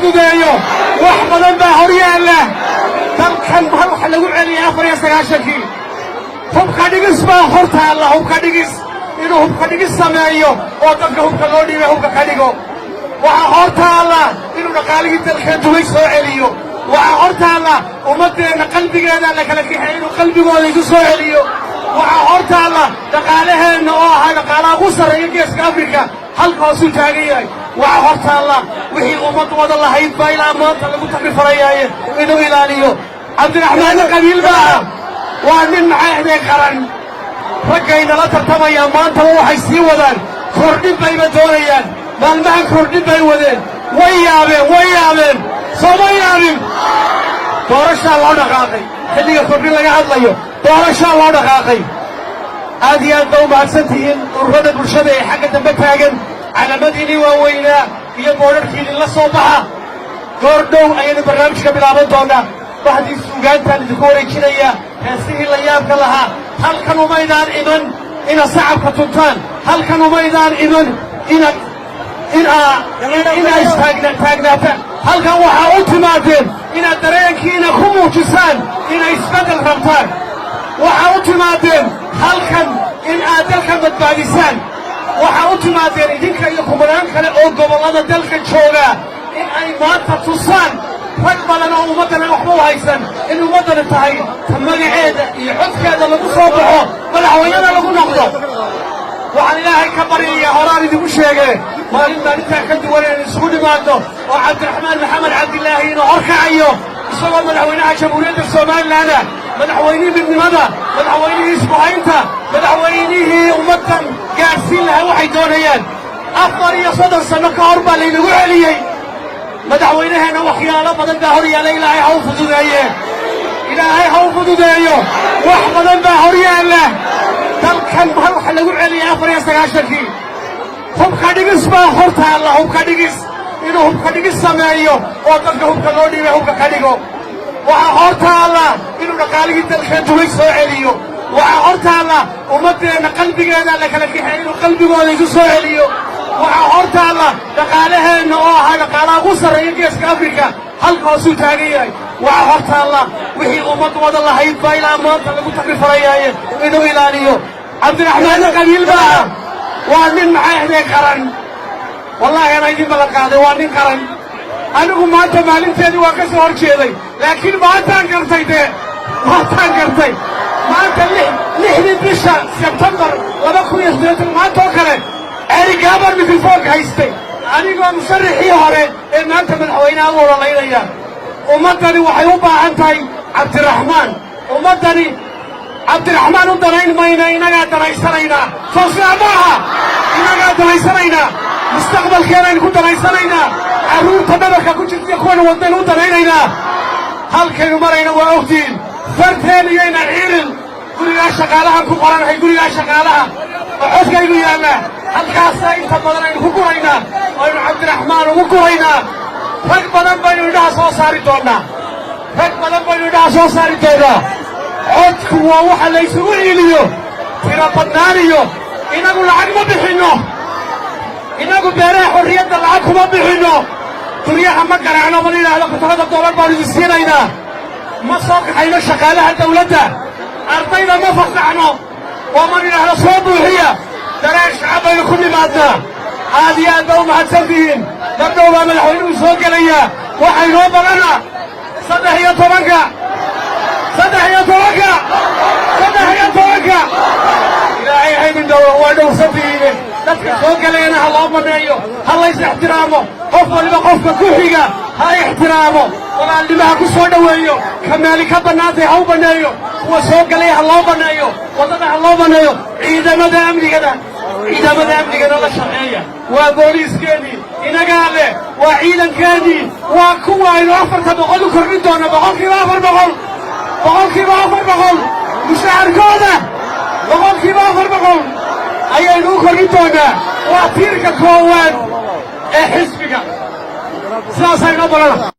fududeeyo. Wax badan baa hor yaalla dalkan. Waxa lagu celiyay 94-kii. Hubka dhigis baa hor taalla, hubka dhigis, inuu hubka dhigis sameeyo oo dadka hubka loo dhiibay hubka ka dhigo. Waxaa hor taalla inuu dhaqaalihii dalka dumay soo celiyo. Waxaa hor taalla ummaddeenna qalbigeeda la kala kaxeey, inuu qalbigooda isu soo celiyo. Waxaa hor taalla dhaqaalaheenna oo ahaa dhaqaalaha ugu sarreeya Geeska Afrika, halka hoosuu taagan yahay. Waxaa hor taalla wixii ummad wada lahayd baa ilaa maanta lagu takrifarayaaye, inuu ilaaliyo. Cabdiraxmaanna qabiil maaha, waa nin, maxay ahdeen, qaran. Raggaynala tartamayaa maantaba waxay sii wadaan kordhin bayba doonayaan. Maalmahan kordhin bay wadeen. Way yaabeen, way yaabeen. Sooma yaabin? Doorashaa loo dhaqaaqay. Xilliga kordhin laga hadlayo, doorashaa loo dhaqaaqay. Aad iyo aad ba u mahadsan tihiin ururada bulshada ee xagga dambe taagan. Calamadiinii waaweynaa iyo boodharkiinii la soo baxa. Goor dhow ayaynu barnaamijka bilaaban doonaa. Bahdii suugaantaan idinku wareejinaya heesihii la yaabka lahaa. Halkan umaydaan iman inaad sacabka tuntaan. Halkan umaydaan iman inaa istaagna taagnaataan. Halkan waxaa u timaadeen inaad dareenkiina ku muujisaan inay isbeddel rabtaan. Waxaa u timaadeen halkan in aad dalka badbaadisaan. Waxaa u timaadeen idinka iyo kumanaan kale oo gobollada dalka jooga in ay maanta tusaan rag badan oo ummaddan waxba u haysan in ummaddani tahay ta magaceeda iyo codkeeda lagu soo baxo, madaxweynena lagu noqdo. Waxaan Ilaahay ka baryayaa, horaan idinku sheegee, maalin maalintaa ka duwan inaynu isugu dhimaadno oo Cabdiraxmaan Maxamed Cabdilaahi inuu hor kacayo, isagoo madaxweynaha Jamhuuriyadda Somaliland-a, madaxweynihii midnimada, madaxweynihii isku haynta, madaxweynihii ummaddan gaadhsiin lahaa waxay doonayaan. 34 sanno ka hor baa laynagu celiyey. Madaxweynaheenna waxyaalo badan baa hor yaalla. Ilaahay ha u fududeeye, Ilaahay ha u fududeeyo. Wax badan baa hor yaalla dalkan. Waxa lagu celiyay 94-kii. Hubka dhigis baa hor taalla, hubka dhigis, inuu hubka dhigis sameeyo oo dadka hubka loo dhiibay hubka ka dhigo. Waxaa hor taalla inuu dhaqaalihii dalka dumay soo celiyo. Waxaa hor taalla ummaddeenna qalbigeeda la kala kaxeey, inuu qalbigooda isu soo celiyo. Waxaa hor taalla dhaqaalaheenna oo ahaa dhaqaalaha ugu sarreeya Geeska Afrika, halka hoosuu taagan yahay. Waxaa hor taalla wixii ummad wada lahayd baa ilaa maanta lagu takrifarayaaye, inuu ilaaliyo. Cabdiraxmaanna qabiil maaha, waa nin, maxay ahdeen, qaran. Wallaahi anaa idin ballan qaaday, waa nin qaran. Anigu maanta maalinteedii waa ka soo hor jeeday, laakiin maantaan gartay dee, maantaan gartay. Maanta 6-dii bisha Sebtembar 2008, maanta oo kale, Ceerigaabaan mikrofoonka haystay anigoo musharaxii hore ee maanta madaxweynaha u ololaynaya. Ummaddani waxay u baahan tahay Cabdiraxmaan. Ummaddani Cabdiraxmaan u danayn mayna, innagaa danaysanaynaa. Soo sidaa ma aha? Innagaa danaysanaynaa, mustaqbalkeenaynu ku danaysanaynaa, carruurta dhabarka ku jirtaiyo kuwana wadnaynu u danaynaynaa. Halkaynu marayna waa ogtiin. Farteen iyayna ciirin. Gurigaa shaqaalahan ku qoranahay, gurigaa shaqaalaha oo codkaygu yaallaa, halkaasaa inta badan aynu ku guraynaa, aynu Cabdiraxmaan ugu guraynaa. Rag badan baynu indhaha soo saari doonnaa, rag badan baynu indhaha soo saari doonnaa. Codku waa waxa laysugu iiliyo tiro badnaaniyo. Inagu lacag ma bixinno, innagu beeraha xorriyadda lacag kuma bixinno, guryaha ma garaacno, ma yidhaahdo kontonada doolar baanu idin siinaynaa. Ma soo kaxayno shaqaalaha dawladda, ardayda ma fasaxno oo ma nidhaahdo soo buuxiya. Dareen shacab baynu ku nimaadnaa. Aad iyo aad baa u mahadsan tihiin. Dardhow baa madaxweynuhu soo gelayaa. Waxaa inoo badana 13-ka, 13-ka, 13-ka. Ilaahay haydin dhowro. Waa dhowrsantihiine. Dadka soo gelayana ha loo banneeyo, ha lays ixtiraamo. Qof waliba qofka ku xiga ha ixtiraamo, walaalnimaha ku soo dhoweeyo. Ka meeli ka bannaantay ha u banneeyo. Kuwa soo gelaya ha loo banneeyo, waddada ha loo banneeyo. Ciidamada amnigana, ciidamada amnigana la shaqeeya. Waa booliiskeenii, inagaa leh, waa ciidankeenii, waa kuwa aynu 400% u kordhin doona, 400%, 400% mushaharkooda, 400% ayaynu u kordhin doonaa. Waa tiirka koowaad ee xisbiga. Sidaasaa inoo balana.